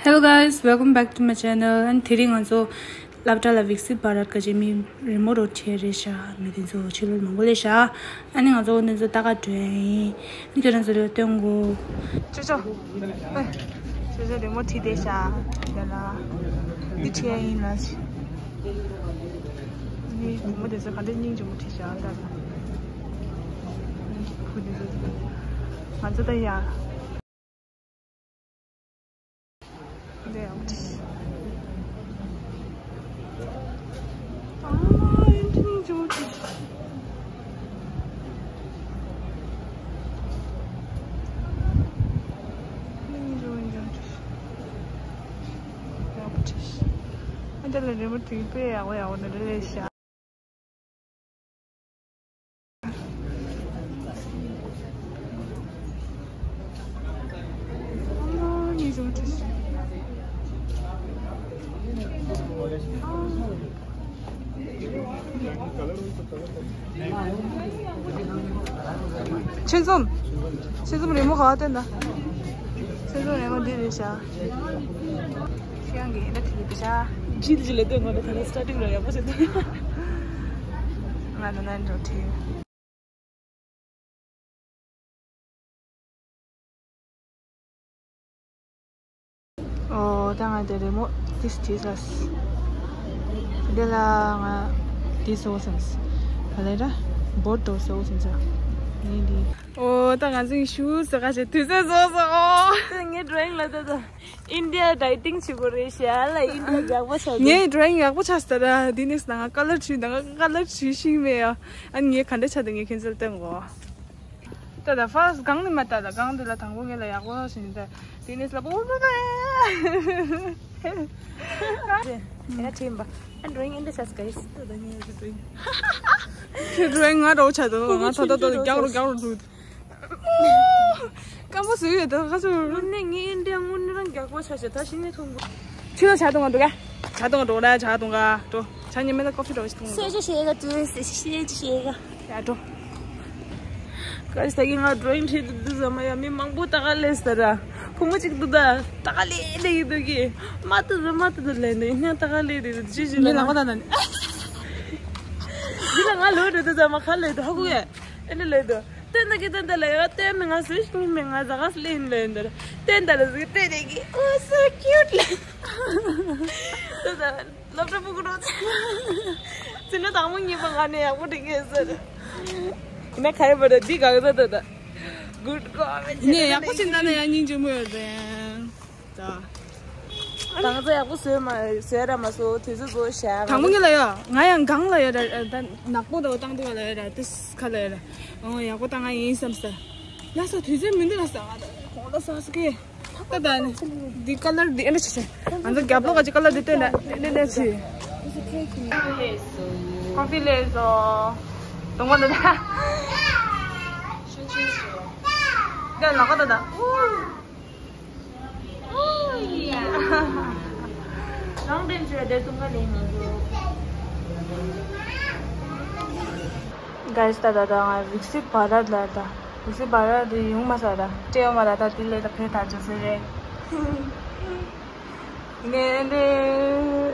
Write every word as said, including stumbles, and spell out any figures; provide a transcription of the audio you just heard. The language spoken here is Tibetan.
Hello guys, welcome back to my channel. And དེ་རིང་ང་ཚོ་སློབ་གྲྭ་ལ་Viksit Bharat ག་ཅེས་མི་རི་མོ་རོ་ཁྲིད་རེད་ཤག་མི་དེ་ཚོ་ཆོས་ལུགས་མང་པོ་ལས་ཤག་ཨ་ནི་ང་ཚོ་འདི་ཚོ་ལྟ་ག་འགྲོ་ཡིན། ཨ་ནི་ཁྱོད་རང་ཚོ་ལ་སྟོན་གོ། ཅོ་ཅོ། ཨེ། ཅོ་ཅོ་རི་མོ་ཁྲིད་དེ་ཤག་དེ་ལ། འདི་ཁྲིད་ཡ་ཡིན་ལ་ཤི། འདི་བུ་མོ་དེ་ཚོ་ག་འདྲ་སྙིང་རྗེ་མོ་ཁྲིད་ཤག་ད་ལ། བུ་དེ་ཚོ། ང་ཚོ་ད་ཡ། འདི་ཡག་པོ་ཅིག་ཨ་ཨེ་འདྲ་སྙིང་རྗེ་མོ་ཅིག་སྙིང་རྗེ་མོ་ཅིག་ཡག་པོ་ཅིག་ཨ་འདི་ལ་རི་མོ་དེ་དཔེ་ཡག་པོ་ཡག་པོ་འདི་འདྲ་རེད་ཤག་ཆེན་ཙོམ། ཆེན་ཙོམ་རི་མོ་ག་བ་བསྟན་ད། ཆེན་ཙོམ་རི་མོ་འདི་རེད་ཤག་ཁྱེད་རང་གིས་ཨེ་འདྲ་ཁྲིད་ཀྱི་འདུག་ཤག་ཇི་ལ་ཇི་ལ་ལྟོས་ངོ་ད་ཐ་ན་སི་ཊར་ཊིང་ལ་ཡག་པོ་བྱེད་འདུག་ང་ད་ན་འགྲོ་ཁྲིད། ཨོ་ད་ང་དེ་རི་མོ་ཏིས་ཏིས་ལ། འདི་ལ་ང་འདི་བཟོ་བསམ། ག་ལེ་ར་བོ་ཊི་བཟོ་བསམ་ས། ངས་འདི། ཨོ་ད་ང་ཚོའི་ཤུ་ཟེར་ག་ཞེས་དུས་ཚོད་བཟོ་སོང་ཨོ། ངའི་ཌོ་རོ་ཡིང་ལ་ད་ད། ཨིན་ཌི་ཡ་ཌའི་ཊིང་བྱེད་དགོས་རེད་ཤག་ལ་ཨིན་ཌི་ཡ་ཡག་པོ་ཆགས་འདུག་ངའི་ཌོ་རོ་ཡིང་ཡག་པོ་ཆགས་སོང་ད་ར། འདི་ནས་ན་ང་ཀ་ལར་བྲིས་ད་ང་ཀ་ལར་བྲིས་ཤིང་མེད་ཡ། ཨ་ནི་ངས་ག་འདྲ་ཆགས་འདུག་ངས་ཁྱེད་ཚོར་སྟོན་གོ། ད་ད་ཕར་སི་སྒང་ནས་མ་ལྟ་ད་སྒང་འདི་ལ་དང་པོ་ངས་ལ་ཡག་པོ་ཞིག་ད་དེ་ནས་ལ་པོ་པོ་པོ། ཨེ་ན་ཁྲིམ་པ། ཨ་ཌོ་རོ་ཡིང་ཨེ་འདྲ་ཆགས་ག་ཡིས་ད་ད་ངས་ཌོ་རོ་ཡིང་། ཁྱོད་ཌོ་རོ་ཡིང་ང་རོ་ཆགས་ད་ང་ད་ད་ད་རྒྱག་རོ་རྒྱག་རོ་འདུག་སྐམ་པོ་བཟོས་ཡོད་ད་ཁ་ཚུར། དངོས་གནས་ངའི་འདྲ་དངོས་གནས་རང་རྒྱག་པ་ཆ་ཤས་ད་ཤི་ནས་མཐོང་གི་ཕྱི་ལ་ཇ་འཐུང་ག་འགྲོ་ག་ཇ་འཐུང་ག་འགྲོ་ན་ཇ་འཐུང་ག་འགྲོ། ཇ་ཉི་མ་ལ་ཀོ་ཕི་འདྲ་བོ་ཞིག་འཐུང་ག་སེ་ཇ་ཞེ་ག་དུས་སེ་ཇ་ཞེ་ག་ཡ་འགྲོ། ག་ཞིག་ད་གིན་ང་ཌོ་རོ་ཡིང་བྲིས་འདུག་འདུག་ཟ་མ་ཡ་མི་མང་པོ་ད་ག་ལས་ཟེར་ར། བུ་མོ་གཅིག་འདུག་ད་ད་ག་ལས་ལས་ཡིན་འདུག་གི་མ་ཏུ་ད་མ་ཏུ་ད་ལས་འདུག་ཡིན་ན་ད་ག་ལས་རེད་ཇི་ཇི་ལ་ལ་ལ་ང་ལོ་རེད་འདུག་ཟ་མ་ག་ལས་འདུག་ཧ་གོ་ཡ། ཨེ་འདྲ་ལས་འདུག་ཏན་ཏན་གྱི་ཏན་ཏན་ལ་ཡོད་ཏན་ནི་ང་སུ་ཞིག་མི་ང་ཟ་ག་སླེབས་ལས་འདུག་ཏན་ཏན་ལ་ཟིག་ཏན་ཏན་གྱི་ཨོ་so cute ལ། ཏན་ཏན་སློབ་གྲྭ་ཕྲུ་གུ་རོ། ཚེ་ན་དང་པོ་གཉིས་པ་ང་ནས་ཡག་པོ་འགྲིག་གི་ཟེར། ཡིན་ན་ཁ་ཡི་བར་འདི་ག་གི་ད་ད་ད། Good girl ནས་ཡག་པོ་ཞིག་ན་ན་ཡང་སྙིང་རྗེ་མོ་ཡོད་དེ། ད། ང་ཚོ་ཡག་པོ་བཟོས་མ་བཟོས་ར་མ་བཟོ་དུས་ཚོད་བཟོ་བྱ། དང་པོ་ངེད་ལ་ཡོད། ང་ཡང་སྒང་ལ་ཡོད་ར་ད་ནག་པོ་འདྲ་བོ་བཏང་འདུག་ག་ལ་ཡོད་ར་ཏིས་ཁ་ལ་ཡོད་ར། ཨོ་ཡག་པོ་བཏང་ང་ཡིན་བསམ་ས། ལ་ས་དུས་ཚོད་མི་འདུག་ལ་ས་ང་ད་གོང་ལ་ས་ས་ཀེ། ད་ད་ནི་འདི་ཀ་ལར་འདི་ཨེ་འདྲ་བྱེད་བྱེད། ང་ཚོ་རྒྱབ་ལོགས་ཀ་ཅིག་ཀ་ལར་འདི་སྟོན་ན་ཨེ་འདྲ་བྱེད། ཀོ་ཕི་ལས་བཟོ། དུང་བ་འདི་ད། འདི་ལ་ཀ་ད་ད། རང་དྲན་བྱས་དེ་དུང་ག་ལེན་ང་ཚོ། Guys ད་ད་ད་ང་Viksit Bharat ལ་ད་Viksit Bharat དེ་ཡོང་མ་ས་ད་སྤྲད་ཡོང་མ་ད་ད་དེ་ལས་ད་ཕེ་ད་ཅོ་སེ་རེད། ངས་འདི།